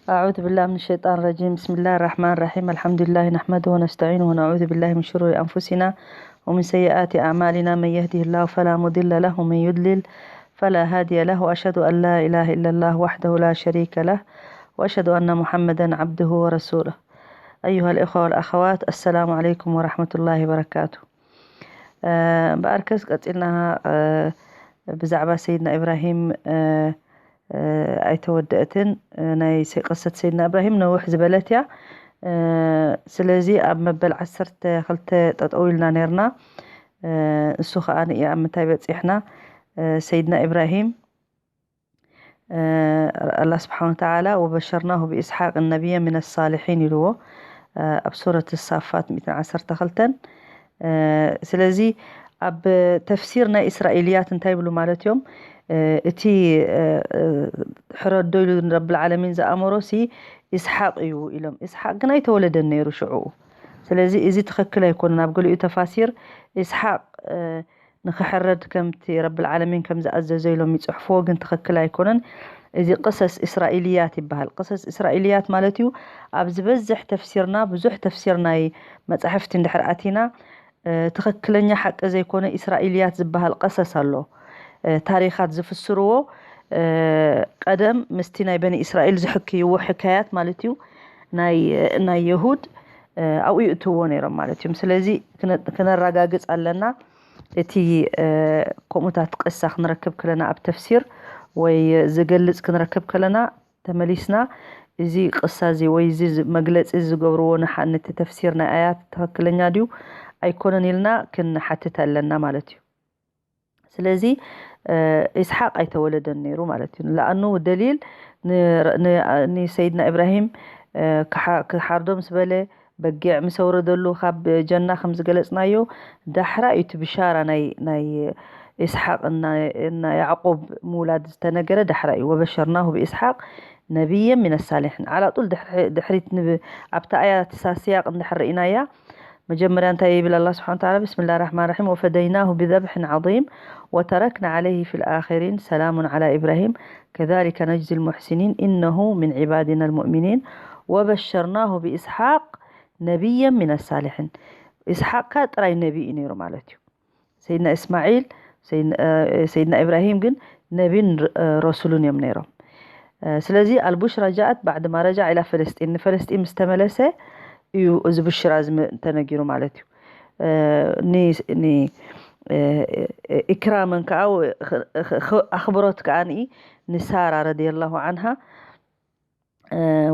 أعوذ بالله من الشيطان الرجيم. بسم الله الرحمن الرحيم. الحمد لله نحمده ونستعينه ونعوذ بالله من شرور أنفسنا ومن سيئات أعمالنا. من يهده الله فلا مضل له ومن يضلل فلا هادي له. وأشهد أن لا إله إلا الله وحده لا شريك له، وأشهد أن محمدا عبده ورسوله. أيها الإخوة والأخوات، السلام عليكم ورحمة الله وبركاته. እምበኣርከስ ቀጺልና ብዛዕባ ሰይድና ኢብራሂም ኣይተወደአትን፣ ናይ ቅሰት ሰይድና ኢብራሂም ነውሕ ዝበለት እያ። ስለዚ ኣብ መበል ዓሰርተ ክልተ ጠጠው ኢልና ነርና። እሱ ከዓ ንእያ ኣብ ምንታይ በፂሕና? ሰይድና ኢብራሂም ኣላ ስብሓን ወተዓላ ወበሸርናሁ ብኢስሓቅ ነቢየ ምን ሳልሒን ኢልዎ ኣብ ሱረት ሳፋት ሚእትን ዓሰርተ ክልተን። ስለዚ ኣብ ተፍሲር ናይ እስራኤልያት እንታይ ይብሉ ማለት እዮም? እቲ ሕረዶ ኢሉ ረብል ዓለሚን ዝኣመሮ ሲ ኢስሓቅ እዩ ኢሎም። ኢስሓቅ ግን ኣይተወለደን ነይሩ ሽዑ። ስለዚ እዚ ትኽክል ኣይኮነን። ኣብ ገሊኡ ተፋሲር ኢስሓቅ ንኽሕረድ ከምቲ ረብል ዓለሚን ከም ዝኣዘዞ ኢሎም ይፅሕፍዎ፣ ግን ትኽክል ኣይኮነን። እዚ ቅሰስ እስራኤልያት ይበሃል። ቅሰስ እስራኤልያት ማለት እዩ ኣብ ዝበዝሕ ተፍሲርና፣ ብዙሕ ተፍሲር ናይ መፃሕፍቲ እንድሕር ኣቲና ትኽክለኛ ሓቂ ዘይኮነ እስራኤልያት ዝበሃል ቀሰስ ኣሎ። ታሪኻት ዝፍስርዎ ቀደም ምስቲ ናይ በኒ እስራኤል ዝሕክይዎ ሕካያት ማለት እዩ ናይ የሁድ ኣብኡ ይእትዎ ነይሮም ማለት እዮም። ስለዚ ክነረጋግፅ ኣለና። እቲ ከምኡታት ቅሳ ክንረክብ ከለና ኣብ ተፍሲር ወይ ዝገልፅ ክንረክብ ከለና ተመሊስና እዚ ቅሳ እዚ ወይ እዚ መግለፂ ዝገብርዎ ንሓ ነቲ ተፍሲር ናይ ኣያት ትኽክለኛ ድዩ ኣይኮነን ኢልና ክንሓትት ኣለና ማለት እዩ። ስለዚ ኢስሓቅ ኣይተወለደን ነይሩ ማለት እዩ። ለኣኑ ደሊል ንሰይድና ኢብራሂም ክሓርዶ ምስ በለ በጊዕ ምስ ኣውረደሉ ካብ ጀና ከም ዝገለጽናዮ ዳሕራ እዩ እቲ ብሻራ ናይ ናይ ኢስሓቅ እና ያዕቆብ ምውላድ ዝተነገረ ዳሕራ እዩ። ወበሸርናሁ ብኢስሓቅ ነቢየ ሚነ ሳሊሒን ዓላጡል ድሕሪት ኣብታ ኣያ ትሳስያቅ እንድሕር ርኢናያ መጀመርያ እንታይ ይብል ኣላ ስብሓን ተዓላ? ብስምላህ ራሕማን ራሒም ወፈደይናሁ ብዘብሕን ዓظም ወተረክና ዓለይህ ፊ ልኣኽሪን ሰላሙን ዓላ ኢብራሂም ከዛሊከ ነጅዚ ልሙሕሲኒን ኢነሁ ምን ዒባዲና ልሙእሚኒን ወበሸርናሁ ብኢስሓቅ ነቢየን ሚነ ሳሊሒን። ኢስሓቅ ከ ጥራይ ነቢ እዩ ነይሩ ማለት እዩ። ሰይድና እስማዒል፣ ሰይድና ኢብራሂም ግን ነቢን ረሱሉን እዮም ነይሮም። ስለዚ ኣልቡሽራ ጃኣት ባዕድ ማ ረጃዕ ኢላ ፈለስጢን፣ ንፈለስጢን ምስ ተመለሰ እዩ እዚ ብሽራ እዚ ተነጊሩ ማለት እዩ። ኢክራመን ከዓ ኣኽብሮት ከዓ ንሳራ ረዲየላሁ ዓንሃ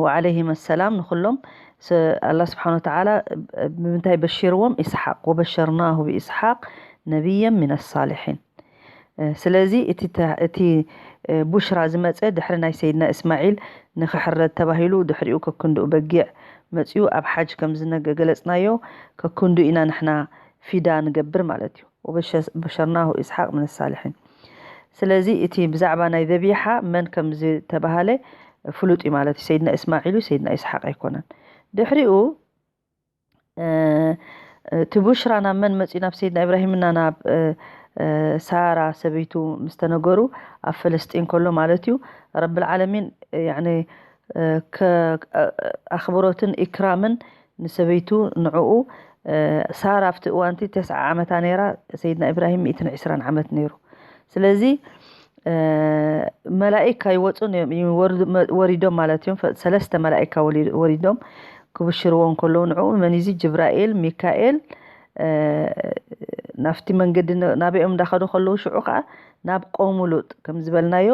ወዓለይሂም ኣሰላም ንኹሎም ኣላ ስብሓን ወተዓላ ብምንታይ በሺርዎም? ኢስሓቅ ወበሸርናሁ ብኢስሓቅ ነቢየን ሚን ኣሳሊሒን። ስለዚ እቲ ቡሽራ ዝመፀ ድሕሪ ናይ ሰይድና እስማዒል ንክሕረድ ተባሂሉ ድሕሪኡ ከክንድኡ በጊዕ መፅኡ ኣብ ሓጅ ከም ዝነገ ገለፅናዮ ከክንዱ ኢና ንሕና ፊዳ ንገብር ማለት እዩ። ወበሸርናሁ ኢስሓቅ ምን ሳልሒን። ስለዚ እቲ ብዛዕባ ናይ ዘቢሓ መን ከም ዝተባሃለ ፍሉጥ እዩ ማለት እዩ። ሰይድና እስማዒል እዩ፣ ሰይድና ኢስሓቅ ኣይኮነን። ድሕሪኡ እቲ ቡሽራ ናብ መን መፅኡ? ናብ ሰይድና ኢብራሂምና ናብ ሳራ ሰበይቱ ምስ ተነገሩ ኣብ ፈለስጢን ከሎ ማለት እዩ። ረብል ዓለሚን ኣኽብሮትን ኢክራምን ንሰበይቱ ንዕኡ ሳራ ኣብቲ እዋንቲ ተስዓ ዓመታ ነይራ፣ ሰይድና ኢብራሂም ሚእትን ዕስራን ዓመት ነይሩ። ስለዚ መላኢካ ይወፁን እዮም ወሪዶም ማለት እዮም። ሰለስተ መላኢካ ወሪዶም ክብሽርዎ እንከለዉ ንዕኡ መን እዚ ጅብራኤል፣ ሚካኤል ናብቲ መንገዲ ናበኦም እንዳኸዱ ከለዉ ሽዑ ከዓ ናብ ቀውሙ ሉጥ ከም ዝበልናዮ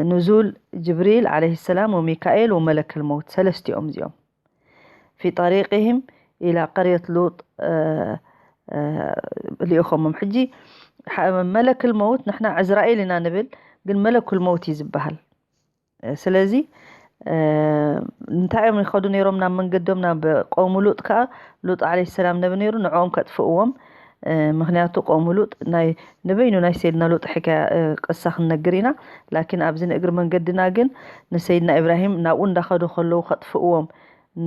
ንዙል ጅብሪል ዓለይሂ ሰላም ወሚካኤል ወመለከል መውት ሰለስቲኦም እዚኦም ፊ ጠሪቅህም ኢላ ቀርየት ሉጥ ልኢኾሞም። ሕጂ መለክል መውት ንሕና ዕዝራኤል ኢና ንብል፣ ግን መለኩል መውት እዩ ዝበሃል። ስለዚ እንታይ እዮም ይኸዱ ነይሮም ናብ መንገዶም? ናብ ቀውሙ ሉጥ ከዓ ሉጥ ዓለይሂ ሰላም ነቢ ነይሩ፣ ንዕኦም ከጥፍእዎም። ምክንያቱ ቀውሙ ሉጥ ናይ ንበይኑ ናይ ሰይድና ሉጥ ሕካያ ቅሳ ክንነግር ኢና። ላኪን ኣብዚ ንእግሪ መንገድና ግን ንሰይድና ኢብራሂም ናብኡ እንዳኸዱ ከለዉ ከጥፍእዎም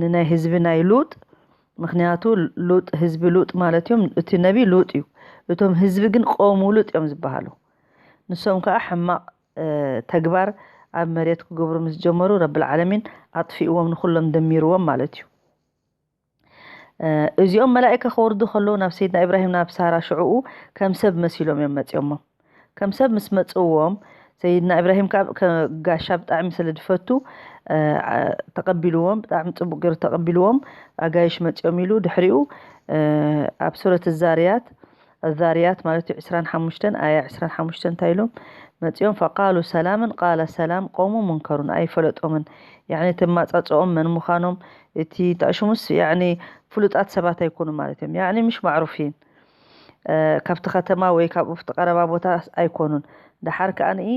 ንናይ ህዝቢ ናይ ሉጥ። ምክንያቱ ሉጥ ህዝቢ ሉጥ ማለት እዮም። እቲ ነቢ ሉጥ እዩ። እቶም ህዝቢ ግን ቀውሙ ሉጥ እዮም ዝበሃሉ። ንሶም ከዓ ሕማቕ ተግባር ኣብ መሬት ክገብሩ ምስ ጀመሩ ረብል ዓለሚን ኣጥፊእዎም፣ ንኹሎም ደሚርዎም ማለት እዩ። እዚኦም መላእከ ከወርዱ ከለዉ ናብ ሰይድና ኢብራሂም ናብ ሳራ ሽዕኡ ከም ሰብ መሲሎም እዮም መፂኦሞም። ከም ሰብ ምስ መፅእዎም ሰይድና ኢብራሂም ካብ ጋሻ ብጣዕሚ ስለ ዝፈቱ ተቐቢልዎም፣ ብጣዕሚ ፅቡቅ ገይሩ ተቐቢልዎም። ኣጋይሽ መፂኦም ኢሉ ድሕሪኡ ኣብ ሱረት ዛርያት ኣዛርያት ማለት እዩ ዕስራን ሓሙሽተን ኣያ ዕስራን ሓሙሽተን እንታይ ኢሎም መፂኦም ፈቃሉ ሰላምን ቃለ ሰላም ቆሙ ሙንከሩን ኣይፈለጦምን። ያኒ ተማፃፅኦም መን ምዃኖም እቲ ታሽሙስ ያኒ ፍሉጣት ሰባት ኣይኮኑ ማለት እዮም። ያኒ ምሽ ማዕሩፊን ካብቲ ከተማ ወይ ካብኡ ፍቲ ቀረባ ቦታ ኣይኮኑን። ደሓር ከኣ ንኢ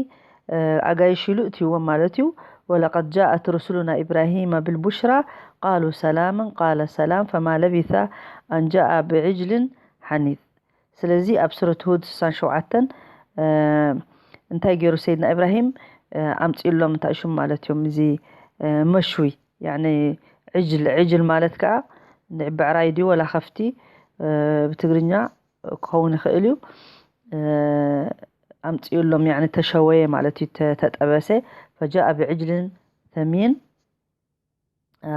ኣጋይሽ ኢሉ እትይዎም ማለት እዩ። ወለቀድ ጃኣት ሩሱሉና ኢብራሂማ ብልቡሽራ ቃሉ ሰላምን ቃለ ሰላም ፈማ ለቢሳ ኣንጃኣ ብዕጅልን ሓኒት። ስለዚ ኣብ ሱረት ሁድ ስሳን ሸውዓተን እንታይ ገይሩ ሰይድና ኢብራሂም ኣምፅእሎም እንታይ ሽም ማለት እዮም እዚ መሽዊ ያኒ ዕጅል ዕጅል ማለት ከዓ ብዕራይ ድዩ ወላ ከፍቲ ብትግርኛ ክኸውን ይኽእል እዩ ኣምፅእሎም ያኒ ተሸወየ ማለት እዩ ተጠበሰ ፈጃአ ብዕጅልን ሰሚን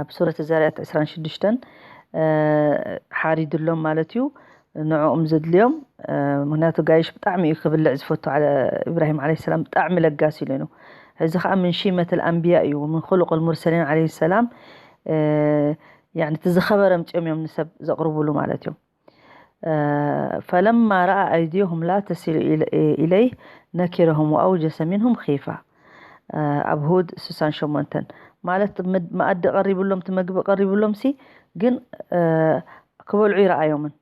ኣብ ሱረት ዛርያት ዕስራን ሽዱሽተን ሓሪድሎም ማለት እዩ ንዕኦም ዘድልዮም ምክንያቱ ጋይሽ ብጣዕሚ እዩ ክብልዕ ዝፈቱ ኢብራሂም ለ ሰላም ብጣዕሚ ለጋስ ኢሉ ነው እዚ ከዓ ምን ሺመት ኣንብያ እዩ ምን ክሉቅ ሙርሰሊን ለ ሰላም እቲ ዝኸበረ ምፅኦም እዮም ንሰብ ዘቅርቡሉ ማለት እዮም ፈለማ ረኣ ኣይድየሁም ላ ተሲሉ ኢለይህ ነኪረሁም ወኣውጀሰ ሚንሁም ኺፋ ኣብ ሁድ ስሳን ሸሞንተን ማለት መኣዲ ቀሪብሎም እቲ መግቢ ቀሪብሎም ሲ ግን ክበልዑ ይረኣዮምን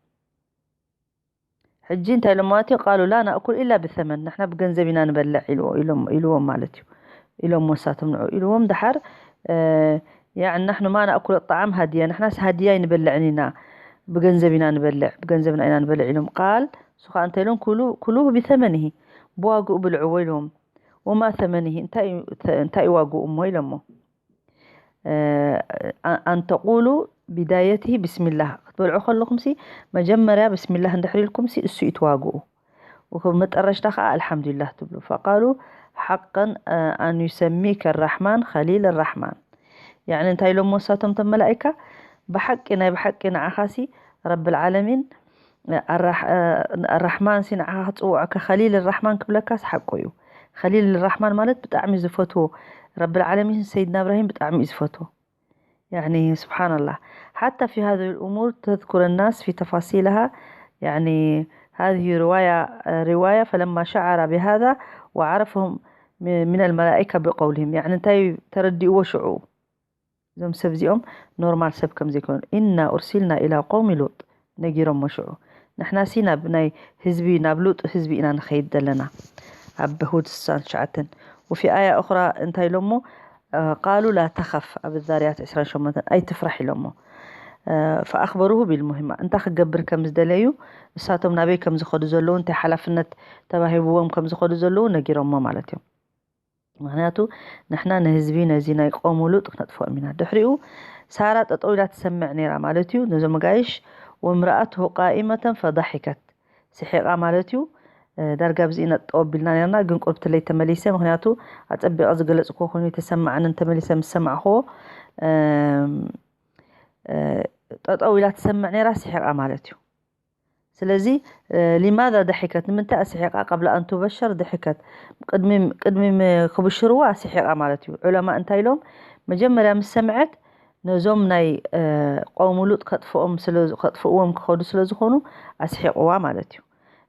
ሕጂ እንታይ ኢሎም ማለት እዩ ቃሉ ላ ናእኩል ኢላ ብተመን ንሕና ብገንዘብ ኢና ንበልዕ ኢልዎም ማለት እዩ ኢሎም ወሳቶም ንዑ ኢልዎም ድሓር ያ ናሕኑ ማ ናእኩል ጣዓም ሃድያ ንሕናስ ሃድያ ኣይንበልዕን ኢና ብገንዘብ ኢና ንበልዕ ብገንዘብና ኢና ንበልዕ ኢሎም ቃል እሱ ከዓ እንታይ ኢሎም ኩሉ ኩሉ ብተመንሂ ብዋግኡ ብልዕዎ ኢልዎም ወማ ተመንሂ እንታይ እዩ ዋግኡ እሞ ኢሎሞ ኣንተቁሉ ቢዳየትሂ ብስሚላህ ክትበልዑ ከለኹምሲ መጀመርያ ብስሚላህ እንድሕር ኢልኩምሲ እሱ እዩ ትዋግኡ መጠረሽታ ከዓ ኣልሓምዱሊላህ ትብሉ ፈቃሉ ሓቀን ኣን ዩሰሚከ ራሕማን ከሊል ራሕማን ያኒ እንታይ ኢሎም ወሳቶም ቶም መላእካ ብሓቂ ናይ ብሓቂ ንዓኻሲ ረብል ዓለሚን ኣራሕማን ሲ ንዓኻ ክፅውዖ ከኸሊል ራሕማን ክብለካስ ሓቁ እዩ ከሊል ራሕማን ማለት ብጣዕሚ ዝፈትዎ ረብል ዓለሚን ሰይድና እብራሂም ብጣዕሚ እዩ ዝፈትዎ يعني سبحان الله حتى في هذه الأمور تذكر الناس في تفاصيلها يعني هذه رواية رواية فلما شعر بهذا وعرفهم من الملائكة بقولهم يعني እንታይ ተረዲእዎ ሽዑ እዞም ሰብ እዚኦም ኖርማል ሰብ ከም ዘይኮኑ إنا أرسلنا إلى قوم لوط ነጊሮሞ ሽዑ ንሕናሲ ናብ ናይ ህዝቢ ናብ ሉጥ ህዝቢ ኢና ንኸይድ ዘለና ኣብ ሁድ ስሳን ትሽዓተን وفي آية أخرى እንታይ ኢሎሞ ቃሉ ላ ተኸፍ ኣብ ዛርያት ዕስራን ሸሞንተን ኣይትፍራሕ ኢሎሞ ፈኣኽበሩሁ ቢልሙሂማ እንታይ ክገብር ከም ዝደለዩ እሳቶም ናበይ ከም ዝኸዱ ዘለዉ እንታይ ሓላፍነት ተባሂብዎም ከም ዝኸዱ ዘለዉ ነጊሮሞ ማለት እዮም ምክንያቱ ንሕና ንህዝቢ ነዚ ናይ ቆሙ ሉጥ ክነጥፍኦም ኢና ድሕሪኡ ሳራ ጠጠው ኢላ ትሰምዕ ነይራ ማለት እዩ ነዞም ጋይሽ ወምርኣትሁ ቃኢመተን ፈضحከት ስሒቓ ማለት እዩ ዳርጋ ብዚ ኢና ጠወብ ኢልና ነርና ግን ቁርብትለይ ተመሊሰ ምክንያቱ ኣፀቢቐ ዝገለፅክዎ ኮይኑ የተሰማዓንን ተመሊሰ ምስ ሰማዕክዎ ጠጠው ኢላ ትሰምዕ ነይራ ስሒቓ ማለት እዩ ስለዚ لماذا ضحكت ንምንታይ ኣስሒቓ قبل أن تبشر ضحكت ቅድሚ ክብሽርዋ ኣስሒቓ ማለት እዩ ዑለማ እንታይ ኢሎም መጀመርያ ምስ ሰምዐት ነዞም ናይ ቆሙ ሉጥ ከጥፍኦም ከጥፍእዎም ክኸዱ ስለ ዝኾኑ ኣስሒቕዋ ማለት እዩ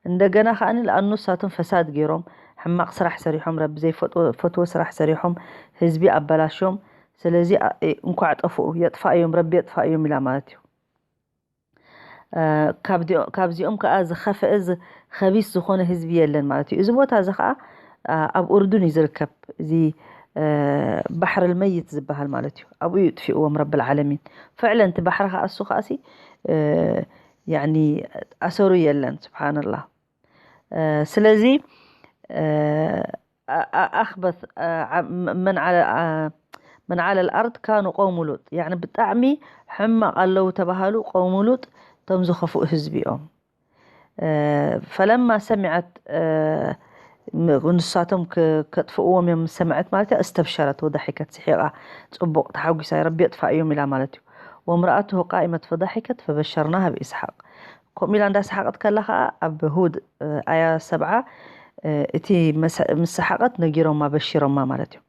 እንደገና ከዓ ለኣኑ እሳቶም ፈሳድ ገይሮም ሕማቕ ስራሕ ሰሪሖም ረቢ ዘይፈትዎ ስራሕ ሰሪሖም ህዝቢ ኣበላሾም ስለዚ እንኳዕ ጠፍኡ የጥፋእዮም ረቢ የጥፋእዮም ኢላ ማለት እዩ ካብዚኦም ከዓ ዝኸፍአ ከቢስ ዝኾነ ህዝቢ የለን ማለት እዩ እዚ ቦታ እዚ ከዓ ኣብ ኡርዱን እዩ ዝርከብ እዚ ባሕር ልመይት ዝበሃል ማለት እዩ ኣብኡ እዩ ጥፊእዎም ረብል ዓለሚን ፍዕለን እቲ ባሕሪ ከዓ እሱ ከዓሲ ያኒ ኣሰሩ የለን ስብሓንላህ ስለዚ ኣኽበት መን ዓለ ልኣርድ ካኑ ቆውሙ ሉጥ ያኒ ብጣዕሚ ሕማቕ ኣለዉ ተባሃሉ ቆውሙ ሉጥ እቶም ዝኸፍኡ ህዝቢ እዮም ፈለማ ሰሚዐት ንሳቶም ከጥፍእዎም እዮም ሰምዐት ማለት እያ። እስተብሸረት ወዳሒከት፣ ስሒቓ፣ ጽቡቕ ተሓጒሳ፣ ረቢ የጥፋእዮም ኢላ ማለት እዩ። ወምርኣትሁ ቃኢመት ፈዳሒከት ፈበሸርናሃ ብኢስሓቅ። ከምኡ ኢላ እንዳሰሓቐት ከላ ከዓ ኣብ ሁድ ኣያ ሰብዓ እቲ ምስ ሰሓቐት ነጊሮማ፣ በሺሮማ ማለት እዩ።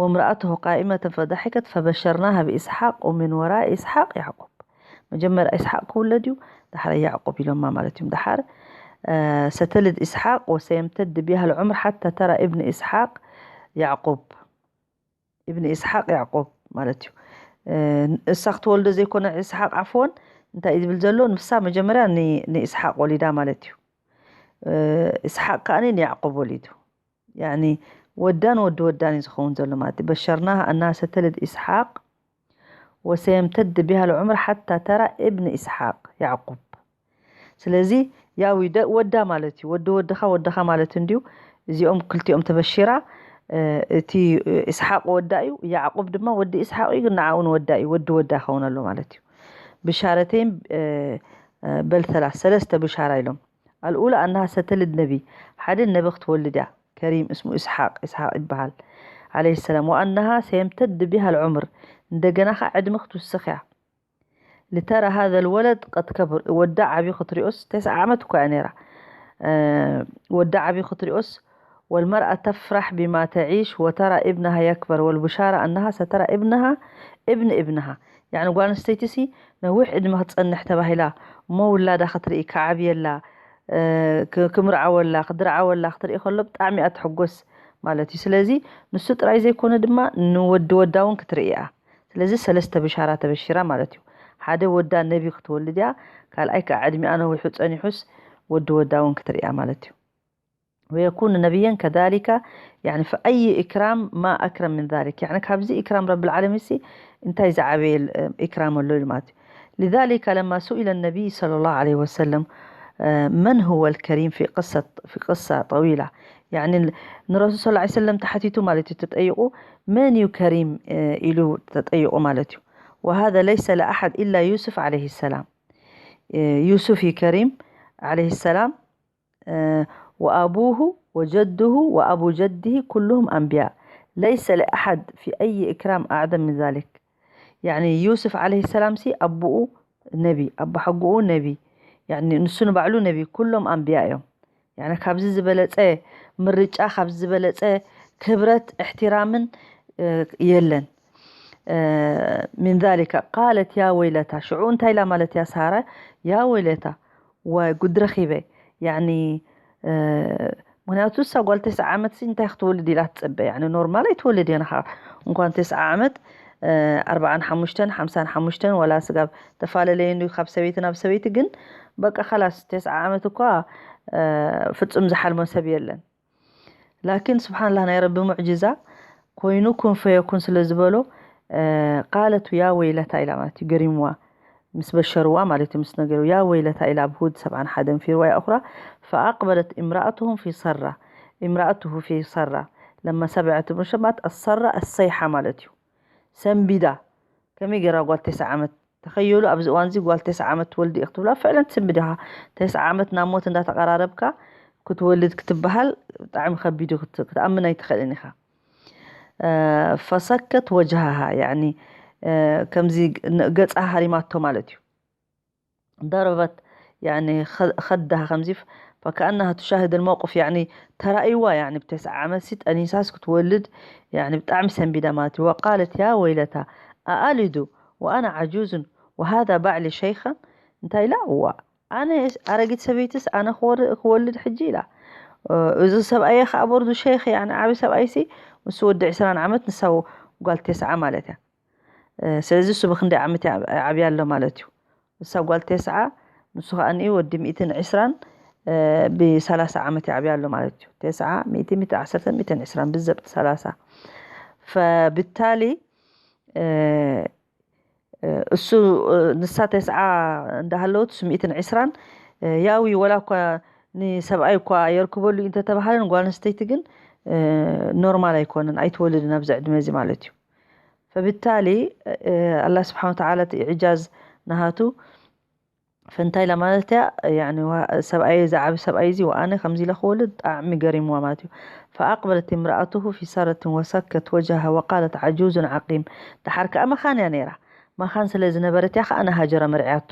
ወምርኣትሁ ቃኢመተን ፈዳሒከት ፈበሸርናሃ ብኢስሓቅ ወምን ወራኢ ኢስሓቅ ያዕቁብ። መጀመርያ ኢስሓቅ ክውለድ እዩ፣ ዳሕራይ ያዕቁብ ኢሎማ ማለት እዮም። ደሓር ሰተልድ ኢስሓቅ ወሰየምተድ ቢሃ ልዑምር ሓታ ተራ እብኒ ኢስሓቅ ያዕቁብ። እብኒ ኢስሓቅ ያዕቁብ ማለት እዩ። እሳ ክትወልዶ ዘይኮነ ኢስሓቅ ዓፍወን እንታይ እዩ ዝብል ዘሎ? ንሳ መጀመርያ ንኢስሓቅ ወሊዳ ማለት እዩ። ኢስሓቅ ከዓኒ ንያዕቁብ ወሊዱ። ያኒ ወዳን ወዲ ወዳን እዩ ዝኸውን ዘሎ ማለት እዩ። በሸርናሃ ኣናሃ ሰተልድ ኢስሓቅ ወሰየምተድ ቢሃ ልዑምር ሓታ ተራ እብኒ ኢስሓቅ ያዕቁብ። ስለዚ ያዊ ወዳ ማለት እዩ። ወዲ ወድኻ ወድኻ ማለት እንድዩ። እዚኦም ክልቲኦም ተበሺራ። እቲ ኢስሓቅ ወዳ እዩ፣ ያዕቁብ ድማ ወዲ ኢስሓቅ እዩ፣ ግን ንዓኡ ንወዳ እዩ፣ ወዲ ወዳ ይኸውን ኣሎ ማለት እዩ። ብሻረተይን በል ሰላስ፣ ሰለስተ ብሻራ ኢሎም። ኣልኡላ ኣናሃ ሰተልድ ነቢ፣ ሓደ ነቢ ክትወልድ እያ። ከሪም እስሙ ኢስሓቅ፣ ኢስሓቅ ይበሃል ዓለይሂ ሰላም። ወኣናሃ ሰየምተድ ቢሃ ልዑምር፣ እንደገና ኸዓ ዕድመ ክትውስኽ እያ። ልተራ ሃዘ ልወለድ ቀድ ከብር፣ ወዳ ዓብዩ ክትሪኦስ፣ ተስዓ ዓመት እኳ እያ ነይራ። ወዳ ዓብዩ ክትሪኦስ፣ ወልመርኣ ተፍራሕ ቢማ ተዒሽ ወተራ እብነሃ የክበር ወልቡሻራ ኣናሃ ሰተራ እብነሃ እብን እብነሃ። ያዕኒ ጓል ኣንስተይቲ ሲ ነዊሕ ዕድመ ክትጸንሕ ተባሂላ እሞ ውላዳ ክትርኢ፣ ክዓብየላ፣ ክምርዓወላ፣ ክድርዓወላ ክትርኢ ከሎ ብጣዕሚ እያ ትሕጎስ ማለት እዩ። ስለዚ ንሱ ጥራይ ዘይኮነ ድማ ንወዲ ወዳ እውን ክትርኢ እያ። ስለዚ ሰለስተ ብሻራ ተበሺራ ማለት እዩ። ሓደ ወዳ ነቢ ክትወልድ እያ፣ ካልኣይ ከዓ ዕድሚኣ ነዊሑ ጸኒሑስ ወዲ ወዳ እውን ክትርኢ እያ ማለት እዩ። ويكون نبيا كذلك، يعني في أي إكرام ما أكرم من ذلك، يعني ካብዚ إكرام رب العالمين ሲ እንታይ ዝዓበየ إكرام ኣሎ ኢሉ ማለት እዩ። لذلك لما سئل النبي صلى الله عليه وسلم من هو الكريم في قصة في قصة طويلة، يعني ንረሱል صلى الله عليه وسلم ተሓቲቱ ማለት እዩ ተጠይቑ መን እዩ ከሪም ኢሉ ተጠይቑ ማለት እዩ። وهذا ليس لأحد إلا يوسف عليه السلام، ዩሱፍ እዩ ከሪም عليه السلام وأبوه وجده وأبو جده كلهم أنبياء، ليس لأحد في أي إكرام أعظم من ذلك. يعني يوسف عليه السلام ሲ ኣቦኡ ነቢ፣ ኣቦ ሓጎኡ ነቢ፣ يعني ንሱ ንባዕሉ ነቢ፣ ኩሎም ኣንብያ እዮም። يعني ካብዚ ዝበለጸ ምርጫ፣ ካብዚ ዝበለጸ ክብረት እሕትራምን የለን። من ذلك قالت يا ويلتى، ሽዑ እንታይ ኢላ ማለት እያ ሳራ? يا ويلتى، ዋይ ጉድ ረኺበ። ያኒ ምክንያቱ እሳ ጓል ተስዓ ዓመት ሲ እንታይ ክትወልድ ኢላ ትፅበ? ያኒ ኖርማል ኣይትወልድ እየ ንኻ እንኳን ተስዓ ዓመት ኣርባዓን ሓሙሽተን ሓምሳን ሓሙሽተን ወላ ስጋብ ተፈላለየ እንዲ ካብ ሰበይቲ ናብ ሰበይቲ ግን በቃ ከላስ ተስዓ ዓመት እኳ ፍፁም ዝሓልሞ ሰብ የለን። ላኪን ስብሓንላህ ናይ ረቢ ሙዕጅዛ ኮይኑ ኩን ፈየኩን ስለ ዝበሎ ቃለት ያ ወይለታ ኢላ ማለት እዩ ገሪምዋ ምስ በሸርዋ ማለት እዩ ምስ ነገሩ ያ ወይለታ ኢላ ኣብ ሁድ ሰብዓን ሓደን في رواية أخرى فأقبلت امرأتهم في صرة امرأته في صرة لما سمعت المشمات الصرة الصيحة ማለት እዩ ሰንቢዳ ከመይ ገይራ ጓል ተስዓ ዓመት ተኸየሉ ኣብዚ እዋን እዚ ጓል ተስዓ ዓመት ትወልዲ ኢኽ ትብላ ፍዕለን ትስንብድ ኢኻ ተስዓ ዓመት ናብ ሞት እንዳተቐራረብካ ክትወልድ ክትበሃል ብጣዕሚ ከቢድ እዩ ክትኣምን ኣይትኽእልን ኢኻ ፈሰከት ወጅሃሃ ያኒ ከምዚ ገፃ ሃሪማቶ ማለት እዩ ضربت يعني خدها ከምዚ فكأنها تشاهد الموقف يعني ተራእይዋ يعني ብተስዓ ዓመት ሲ ጠኒሳስ ክትወልድ يعني ብጣዕሚ ሰንቢዳ ማለት እዩ وقالت يا ويلتى أألد وأنا عجوز وهذا بعلي شيخا እንታይ ኢላ እዋ ኣነ ኣረጊት ሰበይትስ ኣነ ክወልድ ሕጂ ኢላ እዚ ሰብኣየ ከዓ በርዱ ሸይኽ يعني ዓብዪ ሰብኣይ ሲ ምስ ወዲ ዕስራን ዓመት ንሳ ጓል ተስዓ ማለት እያ ስለዚ እሱ ብክንደይ ዓመት ዓብያ ኣሎ ማለት እዩ እሳ ጓል ተስዓ ንሱ ከዓ ወዲ ሚእትን ዕስራን ብሰላሳ ዓመት ይዓብያ ኣሎ ማለት እዩ ተስዓ ሚእቲ ሚእቲ ዓሰርተ ሚእትን ዕስራን ብዘብጥ ሰላሳ ፈብታሊ እሱ ንሳ ተስዓ እንዳሃለወት እሱ ሚእትን ዕስራን ያዊ ወላ እኳ ንሰብኣይ እኳ የርክበሉ እዩ እንተተባሃለን ጓል ኣንስተይቲ ግን ኖርማል ኣይኮነን ኣይትወልድን ኣብዚ ዕድመ እዚ ማለት እዩ ፈብታሊ ኣላ ስብሓን ተዓላ እቲ ኢዕጃዝ ናሃቱ ፈንታይ ኢላ ማለት እያ። ያኒ ዋ-፣ ሰብኣይ፣ ዝዓቢ ሰብኣይ እዚ ወኣነ ከምዚ ኢለ ክወልድ ብጣዕሚ ገሪምዋ ማለት እዩ። فأقبلت امرأته في سارة وصكت وجهها وقالت: عجوز عقيم. ደሓር ከኣ መኻን እያ ነይራ። መኻን ስለ ዝነበረት እያ ከኣ ንሃጀር ኣመርዕያቶ።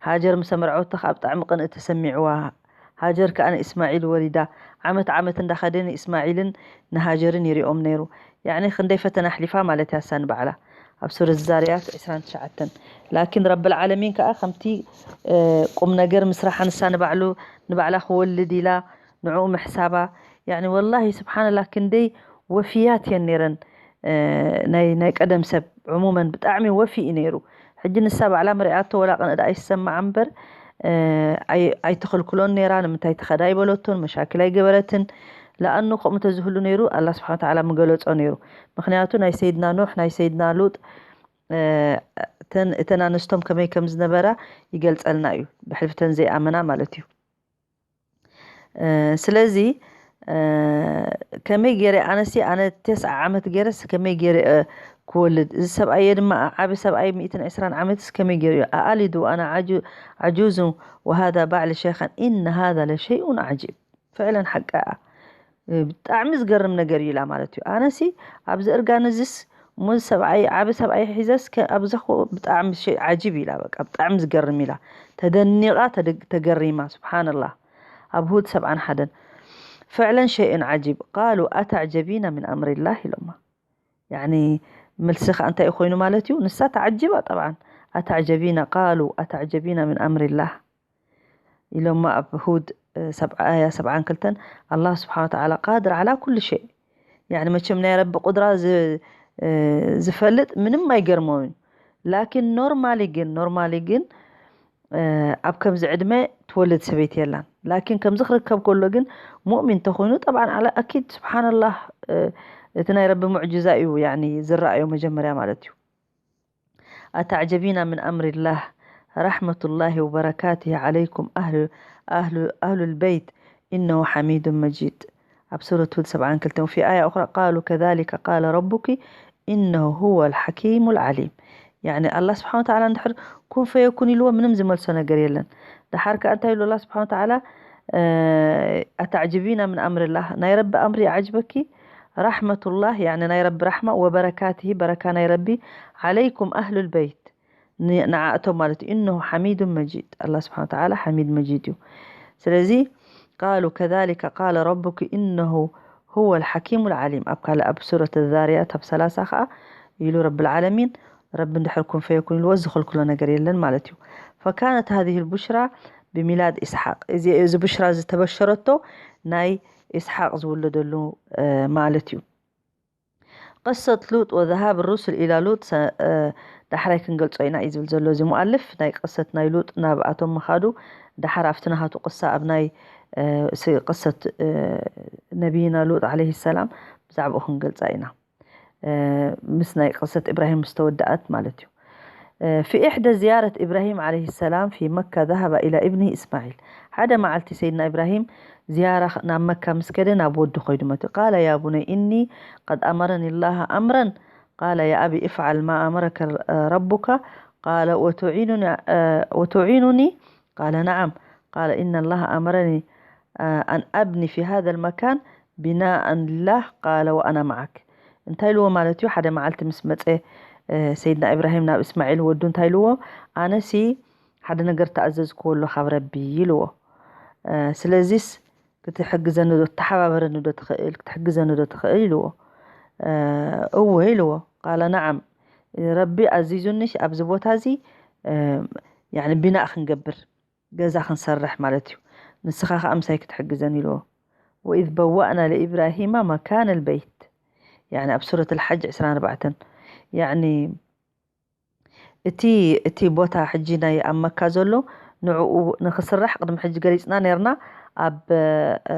ሃጀር ምስ ኣመርዐወቶ ከኣ ብጣዕሚ ቅንኢ ተሰሚዕዋ። ሃጀር ከኣ ንእስማዒል ወሊዳ። ዓመት ዓመት እንዳኸደ ንእስማዒልን ንሃጀርን ይሪኦም ነይሩ። ያዕኒ ክንደይ ፈተና ኣሕሊፋ ማለት እያ እሳ ንባዕላ። ኣብ ሱረት ዛርያት ዕስራን ትሽዓተን። ላኪን ረብል ዓለሚን ከኣ ከምቲ፣ እ፣ ቁም ነገር ምስራሓ ንሳ ንባዕሉ፣ ንባዕላ ክወልድ ኢላ ንዕኡ ምሕሳባ። ያዕኒ ወላሂ ስብሓንላህ ክንደይ ወፍያት እየን ነይረን። እ፣ ናይ፣ ናይ ቀደም ሰብ ዕሙመን ብጣዕሚ ወፊ እዩ ነይሩ። ሕጂ ንሳ ባዕላ መሪዓቶ ወላ ቅንኢ ደኣ ይሰማዓ እምበር፣ እ፣ ኣይ-፣ ኣይትኽልክሎን ነይራ። ንምንታይ ትኸዳ ኣይበለቶን፣ መሻክል ኣይገበረትን። ለኣኑ ከምኡ ተዝህሉ ነይሩ ኣላህ ስብሓን ወተዓላ ምገለጾ ነይሩ። ምኽንያቱ ናይ ሰይድና ኖሕ፣ ናይ ሰይድና ሉጥ፣ እ፣ እተን፣ እተን ኣንስቶም ከመይ ከም ዝነበራ ይገልጸልና እዩ። ብሕልፍተን ዘይኣመና ማለት እዩ። እ፣ ስለዚ፣ እ፣ ከመይ ገይረ ኣነሲ፣ ኣነ ተስዓ ዓመት ገይረስ ከመይ ገይረ፣ እ፣ ክወልድ? እዚ ሰብኣየ ድማ ዓቢ ሰብኣይ ሚእትን ዕስራን ዓመትስ ከመይ ገይሩ እዩ? ኣኣሊዱ ኣና ዓጁ-፣ ዓጁዙን ወሃዛ ባዕሊ ሸይኻን ኢነ ሃዛ ለሸይኡን ዓጂብ። ፍዕለን ሓቃ እያ። እ፣ ብጣዕሚ ዝገርም ነገር እዩ ኢላ ማለት እዩ። ኣነሲ ኣብዚ እርጋን እዚስ ሞ ሰብኣይ፣ ዓቢ ሰብኣይ ሒዘስ ከ-፣ ኣብዚ ኹ-፣ ብጣዕሚ ሸይ ዓጂብ ኢላ፣ በቃ ብጣዕሚ ዝገርም ኢላ። ተደኒቓ፣ ተደ-፣ ተገሪማ። ስብሓንላህ። ኣብ ሁድ ሰብዓን ሓደን። ፍዕለን ሸይእን ዓጂብ። ቃሉ ኣተዕጀቢና ምን ኣምሪላህ ኢሎማ። ያዕኒ መልሲ ኸኣ እንታይ ኮይኑ ማለት እዩ? ንሳ ተዓጂባ ጠብዓን። ኣተዕጀቢና፣ ቃሉ ኣተዕጀቢና ምን ኣምሪላህ ኢሎማ ኣብ ሁድ፣ እ፣ ሰብዓ-፣ ኣያ ሰብዓን ክልተን። ኣላህ ስብሓን ወተዓላ ቃድር ዓላ ኩሉ ሸይ። ያዕኒ መቸም ናይ ረቢ ቁድራ ዝ-፣ እ፣ ዝፈልጥ ምንም ኣይገርሞን እዩ። ላኪን ኖርማሊ ግን፣ ኖርማሊ ግን፣ እ፣ ኣብ ከምዚ ዕድመ ትወልድ ሰበይቲ የላን። ላኪን ከምዚ ክርከብ ከሎ ግን ሙእሚን ተኾይኑ ጠብዓን ዓላ ኣኪድ ስብሓንላህ፣ እ፣ እቲ ናይ ረቢ ሙዕጅዛ እዩ ያዕኒ ዝረኣዮ መጀመርያ ማለት እዩ። ኣተዕጀቢና ምን ኣምሪላህ ረሕመቱላሂ ወበረካትህ ዓለይኩም ኣህሉ፣ ኣህሉ፣ ኣህሉል በይት ኢነሁ ሓሚዱን መጂድ። ኣብ ሱረት ሁድ ሰብዓን ክልተን። ወፊ ኣያ ኡኽራ ቃሉ ከዛሊከ ቃለ ረቡኪ ኢነሁ ሁወል ሓኪሙል ዓሊም። ያዕኒ ኣላህ ስብሓን ወተዓላ እንድሕር ኩን ፈየኩን ኢልዎ ምንም ዝመልሶ ነገር የለን። ደሓር ከኣ እንታይ ኢሉ ኣላህ ስብሓን ወተዓላ? እ፣ ኣተዕጅቢና ምን ኣምሪላህ፣ ናይ ረቢ ኣምሪ ይዓጅበኪ? ራሕመቱላህ፣ ያዕኒ ናይ ረቢ ራሕማ፣ ወበረካትሂ፣ በረካ ናይ ረቢ፣ ዓለይኩም ኣህሉል በይት፣ ን-፣ ንዓእቶም ማለት እዩ። ኢነሁ ሓሚዱን መጂድ፣ ኣላህ ስብሓን ወተዓላ ሓሚድ መጂድ እዩ። ስለዚ ቃሉ ከዛሊከ ቃለ ረቡኪ ኢነሁ ሁወል ሓኪሙል ዓሊም። ኣብ ካልእ ኣብ ሱረት ዛርያት ኣብ ሰላሳ ኸዓ ኢሉ ረብል ዓለሚን፣ ረቢ እንድሕር ኩን ፈየኩን ኢልዎ ዝኽልክሎ ነገር የለን ማለት እዩ። ፈካነት ሃዚህ ልቡሽራ ብሚላድ ኢስሓቅ። እዚ፣ እዚ ቡሽራ ዝተበሸረቶ ናይ ኢስሓቅ ዝውለደሉ፣ እ፣ ማለት እዩ። ቅሰት ሉጥ ወዘሃብ ሩሱል ኢላ ሉጥ ሰ-፣ እ፣ ዳሕራይ ክንገልጾ ኢና እዩ ዝብል ዘሎ እዚ ሙኣልፍ። ናይ ቅሰት ናይ ሉጥ ናብኣቶም ምኻዱ ዳሕር ኣብቲ ናሃቱ ቅሳ ኣብ ናይ፣ እ፣ ስ-፣ ቅሰት፣ እ፣ ነቢይና ሉጥ ዓለይሂ ሰላም ብዛዕባኡ ክንገልጻ ኢና። እ፣ ምስ ናይ ቅሰት ኢብራሂም ምስ ተወደኣት ማለት እዩ። እ፣ في إحدى زيارة إبراهيم عليه السلام في مكة ذهب إلى ابنه إسماعيل። ሓደ መዓልቲ ሰይድና ኢብራሂም ዝያራ ናብ መካ ምስ ከደ ናብ ወዱ ኸይዱ መቱ። قال يا بني إني قد أمرني الله أمرا. قال يا أبي افعل ما أمرك ربك. قال وتعينني، آه، وتعينني؟ قال نعم. قال إن الله أمرني، آه، أن أبني في هذا المكان بناء لله. قال وأنا معك. እንታይ ኢልዎ ማለት እዩ? ሓደ መዓልቲ ምስ መጸ፣ እ፣ ሰይድና ኢብራሂም ናብ እስማዒል ወዱ እንታይ ኢልዎ? ኣነሲ ሓደ ነገር ተኣዘዝክዎ ኣሎ ካብ ረቢ ኢልዎ። እ፣ ስለዚስ ክትሕግዘኒ ዶ፣ ትተሓባበረኒ ዶ ትኽእል? ክትሕግዘኒ ዶ ትኽእል? ኢልዎ። እ፣ እወ ኢልዎ። ቃለ ነዓም። ረቢ ኣዚዙኒ ኣብዚ ቦታ እዚ፣ እ፣ ያዕኒ ቢናእ ክንገብር፣ ገዛ ክንሰርሕ ማለት እዩ። ንስኻ ኸዓ ምሳይ ክትሕግዘን ኢልዎ። ወኢዝ በዋእና ለኢብራሂማ መካነል በይት። ያዕኒ ኣብ ሱረት ኣልሓጅ ዕስራን ኣርባዕተን። ያዕኒ እቲ፣ እቲ ቦታ ሕጂ ናይ ኣብ መካ ዘሎ ንዕኡ ንኽስራሕ ቅድሚ ሕጂ ገሊጽና ነርና። ኣብ፣ እ፣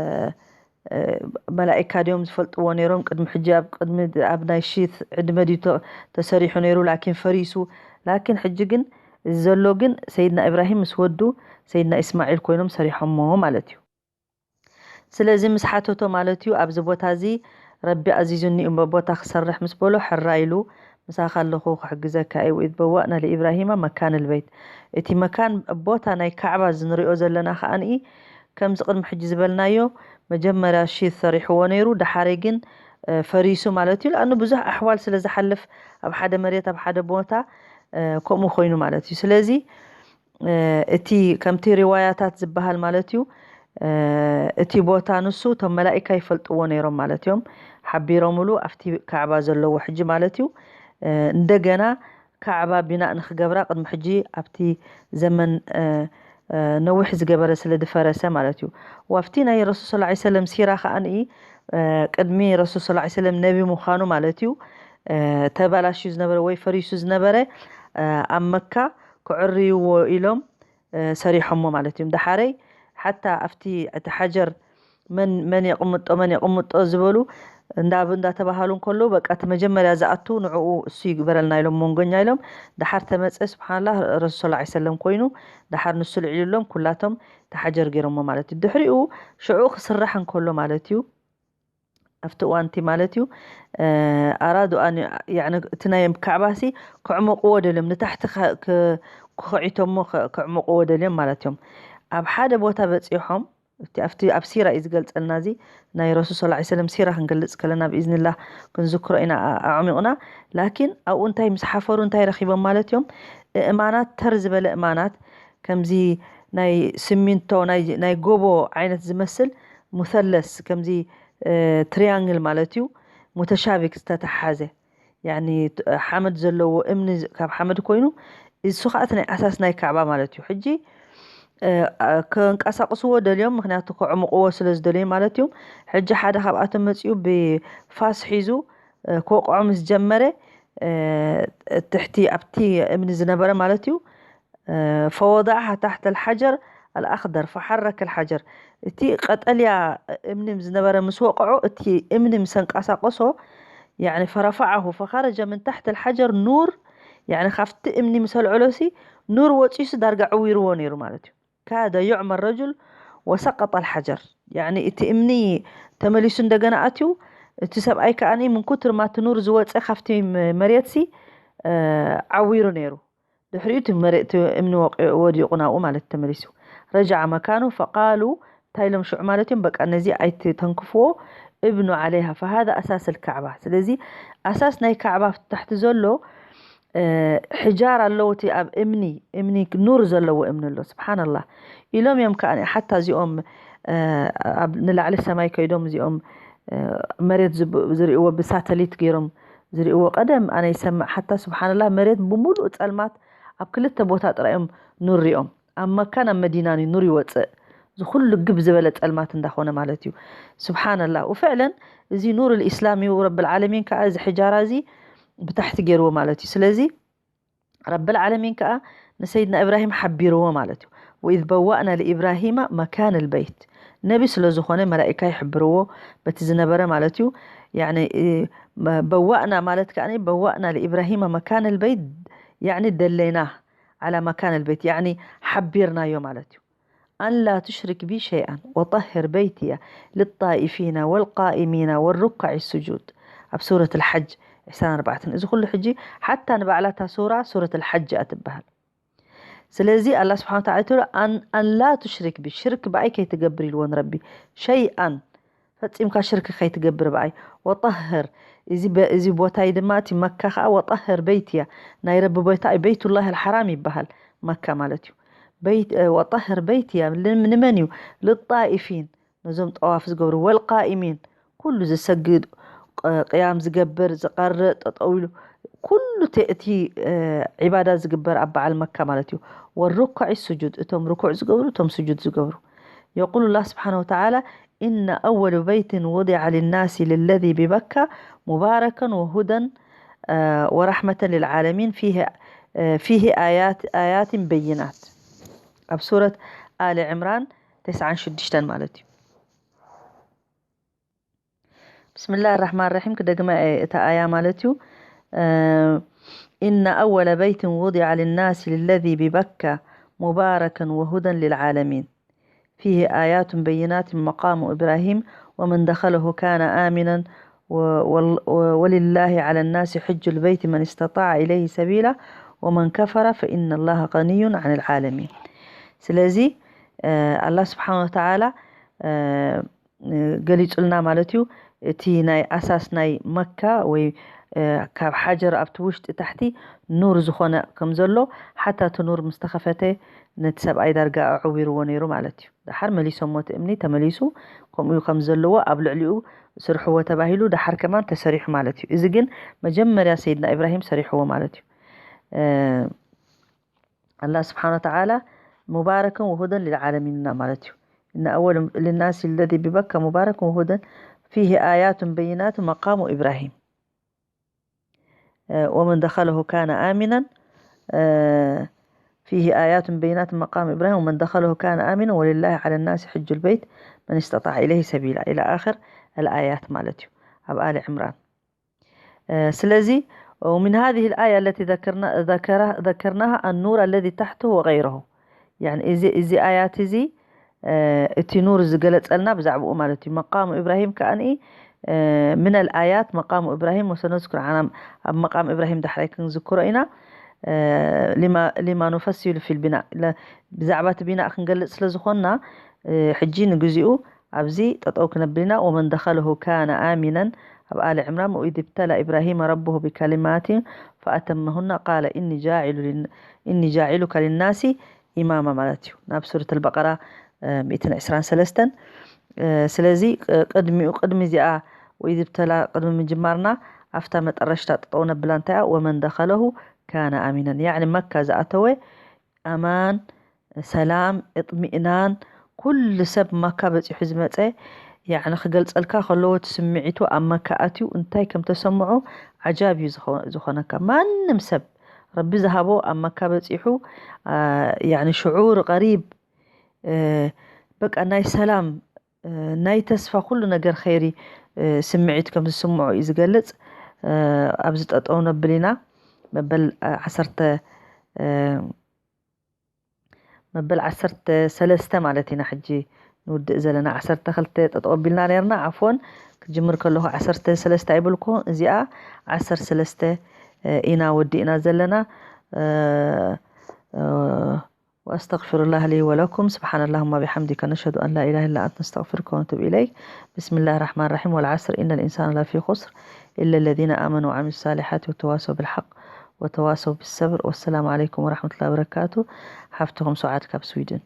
እ፣ መላኢካ ድዮም ዝፈልጥዎ ነይሮም? ቅድሚ ሕጂ ኣብ ቅድሚ፣ ኣብ ናይ ሺት ዕድመ ድዩ ተ-፣ ተሰሪሑ ነይሩ፣ ላኪን ፈሪሱ። ላኪን ሕጂ ግን እዚ ዘሎ ግን ሰይድና ኢብራሂም ምስ ወዱ ሰይድና ኢስማዒል ኮይኖም ሰሪሖሞ ማለት እዩ። ስለዚ ምስ ሓተቶ ማለት እዩ፣ ኣብዚ ቦታ እዚ ረቢ ኣዚዙኒ እዩ እሞ ቦታ ክሰርሕ ምስ በሎ፣ ሕራይ ኢሉ ምሳኻ ኣለኹ ክሕግዘካ እየ። ወኢዝ በዋእና ለኢብራሂማ መካን ልበይት። እቲ መካን ቦታ ናይ ካዕባ ዝንሪኦ ዘለና ከኣ ከምዚ ቅድሚ ሕጂ ዝበልናዮ መጀመርያ ሺት ሰሪሕዎ ነይሩ፣ ደሓረይ ግን ፈሪሱ ማለት እዩ። ኣኑ ብዙሕ ኣሕዋል ስለ ዝሓልፍ ኣብ ሓደ መሬት ኣብ ሓደ ቦታ ከምኡ ኮይኑ ማለት እዩ። ስለዚ እቲ ከምቲ ሪዋያታት ዝበሃል ማለት እዩ፣ እቲ ቦታ ንሱ እቶም መላኢካ ይፈልጥዎ ነይሮም ማለት እዮም። ሓቢሮምሉ ኣብቲ ካዕባ ዘለዎ ሕጂ ማለት እዩ። እንደገና ካዕባ ቢናእ ንክገብራ ቅድሚ ሕጂ ኣብቲ ዘመን ነዊሕ ዝገበረ ስለ ዝፈረሰ ማለት እዩ። ዋብቲ ናይ ረሱል ስ ሰለም ሲራ ከዓኒ ቅድሚ ረሱል ስ ሰለም ነቢ ምዃኑ ማለት እዩ፣ ተባላሽዩ ዝነበረ ወይ ፈሪሱ ዝነበረ ኣብ መካ ክዕርይዎ ኢሎም ሰሪሖሞ ማለት እዮም። ዳሓረይ ሓታ ኣብቲ እቲ ሓጀር መን መን የቕምጦ መን የቕምጦ ዝበሉ እንዳብ እንዳተባሃሉ እንከለዉ በቃ እቲ መጀመርያ ዝኣቱ ንዕኡ እሱ ይግበረልና ኢሎም መንጎኛ ኢሎም። ዳሓር ተመፀ ስብሓንላ ረሱል ስ ሰለም ኮይኑ ዳሓር ንሱ ልዒሉሎም ኩላቶም ተሓጀር ገይሮሞ ማለት እዩ። ድሕሪኡ ሽዑ ክስራሕ እንከሎ ማለት እዩ ኣብቲ እዋንቲ ማለት እዩ ኣራዱ እቲ ናይ ካዕባሲ ክዕመቕዎ ደልዮም ንታሕቲ ክኽዒቶሞ ክዕመቕዎ ደልዮም ማለት እዮም። ኣብ ሓደ ቦታ በፂሖም ኣብቲ ኣብ ሲራ እዩ ዝገልፀልና እዚ ናይ ረሱል ስ ሰለም ሲራ ክንገልፅ ከለና ብኢዝንላ ክንዝክሮ ኢና ኣዕሚቑና። ላኪን ኣብኡ እንታይ ምስ ሓፈሩ እንታይ ረኪቦም ማለት እዮም? እእማናት ተር ዝበለ እማናት ከምዚ ናይ ስሚንቶ ናይ ጎቦ ዓይነት ዝመስል ሙሰለስ ከምዚ ትሪያንግል ማለት እዩ ሙተሻቢክ ዝተተሓዘ ሓመድ ዘለዎ እምኒ ካብ ሓመድ ኮይኑ እሱ ከዓ ናይ ኣሳስ ናይ ካዕባ ማለት እዩ። ሕጂ ከንቀሳቅስዎ ደልዮም ምክንያቱ ከዕምቅዎ ስለ ዝደልዩ ማለት እዩ። ሕጂ ሓደ ካብኣቶም መፅኡ ብፋስ ሒዙ ክወቅዖ ምስ ጀመረ ትሕቲ ኣብቲ እምኒ ዝነበረ ማለት እዩ ፈወضعها تحت الحجر الأخضر فحرك الحجر። እቲ ቀጠልያ እምኒ ዝነበረ ምስ ወቀዖ እቲ እምኒ ምስ ኣንቀሳቀሶ يعني فرفعه فخرج من تحت الحجر نور يعني ካብቲ እምኒ ምስ ኣልዐሎሲ ኑር ወፂሱ ዳርጋ ዕዊርዎ ነይሩ ማለት እዩ። كاد يعمى الرجل وسقط الحجر يعني እቲ እምኒ ተመሊሱ እንደገና ኣትዩ እቲ ሰብኣይ ከዓኒ ምን ኩትር ማቲ ኑር ዝወፀ ካብቲ መሬትሲ ዓዊሩ ነይሩ ድሕሪኡ እቲ መሬት እምኒ ወዲቑ ናብኡ ማለት ተመሊሱ رجع مكانه فقالوا እንታይ ኢሎም ሽዑ ማለት እዮም በቃ ነዚ ኣይትተንክፍዎ ابنوا عليها فهذا أساس الكعبة ስለዚ ኣሳስ ናይ ካዕባ ታሕቲ ዘሎ ሕጃር ኣለዎ እቲ ኣብ እምኒ እምኒ ኑር ዘለዎ እምኒ ኣሎ ስብሓንላ ኢሎም እዮም ከዓ ሓታ እዚኦም ኣብ ንላዕሊ ሰማይ ከይዶም እዚኦም መሬት ዝርእዎ ብሳተሊት ገይሮም ዝርእዎ ቀደም ኣነ ይሰምዕ ሓታ ስብሓንላ መሬት ብምሉእ ፀልማት ኣብ ክልተ ቦታ ጥራዮም ኑር ሪኦም ኣብ መካን ኣብ መዲናን እዩ ኑር ይወፅእ እዚ ኩሉ ግብ ዝበለ ፀልማት እንዳኾነ ማለት እዩ ስብሓንላ ወፍዕለን እዚ ኑር ልእስላም እዩ ረብልዓለሚን ከዓ እዚ ሕጃራ እዚ ብታሕቲ ገይርዎ ማለት እዩ ስለዚ ረብል ዓለሚን ከዓ ንሰይድና እብራሂም ሓቢርዎ ማለት እዩ። وإذ بوأنا لإبراهيم مكان البيت ነቢ ስለ ዝኾነ መላኢካ ይሕብርዎ በቲ ዝነበረ ማለት እዩ። በዋእና ማለት ከዓ በዋእና لإبراهيم مكان البيت يعني ደለይና على مكان البيت يعني ሓቢርናዮ ማለት እዩ። أن لا تشرك بي شيئا وطهر بيتي للطائفين والقائمين والركع السجود ኣብ ሱረት ልሓጅ ዕስራን ኣርባዕተን እዚ ኩሉ ሕጂ ሓታ ንባዕላታ ሱራ ሱረት ልሓጅ እያ ትበሃል ስለዚ ኣላ ስብሓን ተዓላ ትብሎ ኣን ላ ትሽሪክ ቢ ሽርክ ብኣይ ከይትገብር ኢልዎ ንረቢ ሸይኣን ፈጺምካ ሽርክ ከይትገብር ብኣይ ወጠህር እዚ ቦታይ ድማ እቲ መካ ከዓ ወጠህር በይትያ ናይ ረቢ ቦታ እዩ በይቱላህ ልሓራም ይበሃል መካ ማለት እዩ ወጠህር በይትያ ንመን እዩ ልጣኢፊን ነዞም ጠዋፍ ዝገብሩ ወልቃኢሚን ኩሉ ዝሰግድ ቅያም ዝገብር ዝቀርእ ጠጠው ኢሉ ኩሉ እቲ ዒባዳ ዝግበር ኣብ በዓል መካ ማለት እዩ ወሩካዕ ስጁድ እቶም ርኩዕ ዝገብሩ እቶም ስጁድ ዝገብሩ يقول الله سبحانه وتعالى إن أول بيت وضع للناس للذي ببكة مباركا وهدى ورحمة للعالمين فيه فيه آيات آيات بينات ኣብ ሱረት ኣሊ ዕምራን ተስዓን ሽዱሽተን ማለት እዩ بسم الله الرحمن الرحيم ክደግማ እየ እታ ኣያ ማለት እዩ إن أول بيت وضع للناس للذي ببكة مباركا وهدى للعالمين فيه آيات بينات مقام إبراهيم ومن دخله كان آمنا و- وال- و- ولله على الناس حج البيت من استطاع إليه سبيلا ومن كفر فإن الله غني عن العالمين. ስለዚ ኣላህ ስብሓን ወተዓላ ገሊፁልና ማለት እዩ። እቲ ናይ ኣሳስ ናይ መካ ወይ ካብ ሓጀር ኣብቲ ውሽጢ ታሕቲ ኑር ዝኾነ ከም ዘሎ፣ ሓታ እቲ ኑር ምስ ተኸፈተ ነቲ ሰብኣይ ዳርጋ ኣዕዊርዎ ነይሩ ማለት እዩ። ደሓር መሊሶሞ እቲ እምኒ ተመሊሱ ከምኡ ከም ዘለዎ ኣብ ልዕሊኡ ስርሕዎ ተባሂሉ ደሓር ከማን ተሰሪሑ ማለት እዩ። እዚ ግን መጀመርያ ሰይድና ኢብራሂም ሰሪሕዎ ማለት እዩ። ኣላህ ስብሓን ወተዓላ ሙባረክን ወሁደን ልልዓለሚንና ማለት እዩ። إن أول للناس الذي ببكة مبارك وهدى فيه آيات بينات مقام إبراهيم ومن دخله كان آمنا فيه آيات بينات مقام إبراهيم ومن دخله كان آمنا ولله على الناس حج البيت من استطاع إليه سبيلا إلى آخر الآيات ማለት እዩ ኣብ ኣሊ ዕምራን። ስለዚ ومن هذه الآية التي ذكرنا ذكرها ذكرناها النور الذي تحته وغيره يعني እዚ እዚ ኣያት እዚ እቲ ኑር ዝገለጸልና ብዛዕባኡ ማለት እዩ። መቃሙ ኢብራሂም ከኣ من الآيات مقام إبراهيم وسنذكر عن ኣብ መቃም ኢብራሂም ዳሕራይ ክንዝክሮ ኢና። لما لما نفصل في البناء ብዛዕባ እቲ ቢናእ ክንገልጽ ስለ ዝኾንና ሕጂ ንግዚኡ ኣብዚ ጠጠው ክነብል ኢና። ومن دخله كان آمنا ኣብ ኣሊ ዕምራን وإذ ابتلى إبراهيم ربه بكلمات فأتمهن قال إني جاعل إني جاعلك للناس إماما ማለት እዩ። ናብ ሱረት ኣልበቀራ ሚእትን ዕስራን ሰለስተን። ስለዚ ቅድሚኡ ቅድሚ እዚኣ ወይ ዝብተላ ቅድሚ ምጅማርና ኣብታ መጠረሽታ ጠጠው ነብላ እንታይ እያ? ومن دخله كان آمنا ያዕኒ መካ ዝኣተወ ኣማን ሰላም እጥሚእናን ኩሉ ሰብ መካ በፂሑ ዝመፀ ያዕኒ ክገልፀልካ ከለዎ እቲ ስምዒቱ ኣብ መካ ኣትዩ እንታይ ከም ተሰምዖ ዓጃብ እዩ ዝኾነካ። ማንም ሰብ ረቢ ዝሃቦ ኣብ መካ በፂሑ ያዕኒ ሽዑር ቀሪብ በቃ ናይ ሰላም ናይ ተስፋ ኩሉ ነገር ኸይሪ ስምዒት ከም ዝስምዖ እዩ ዝገልፅ። ኣብዚ ጠጠው ነብል ኢና መበል ዓሰርተ መበል ዓሰርተ ሰለስተ ማለት ኢና ሕጂ ንውድእ ዘለና። ዓሰርተ ክልተ ጠጠው ኣቢልና ነርና ዓፎን ክጅምር ከለኹ ዓሰርተ ሰለስተ ኣይብልኩ እዚኣ ዓሰርተ ሰለስተ ኢና ወዲእና ዘለና። وأستغفر الله لي ولكم سبحان اللهم وبحمدك نشهد أن لا إله إلا أنت نستغفرك ونتوب إليك. بسم الله الرحمن الرحيم والعصر إن الإنسان لفي خسر إلا الذين آمنوا وعملوا الصالحات وتواصوا بالحق وتواصوا بالصبر والسلام عليكم ورحمة الله وبركاته. حفتهم سعاد كاب سويدن.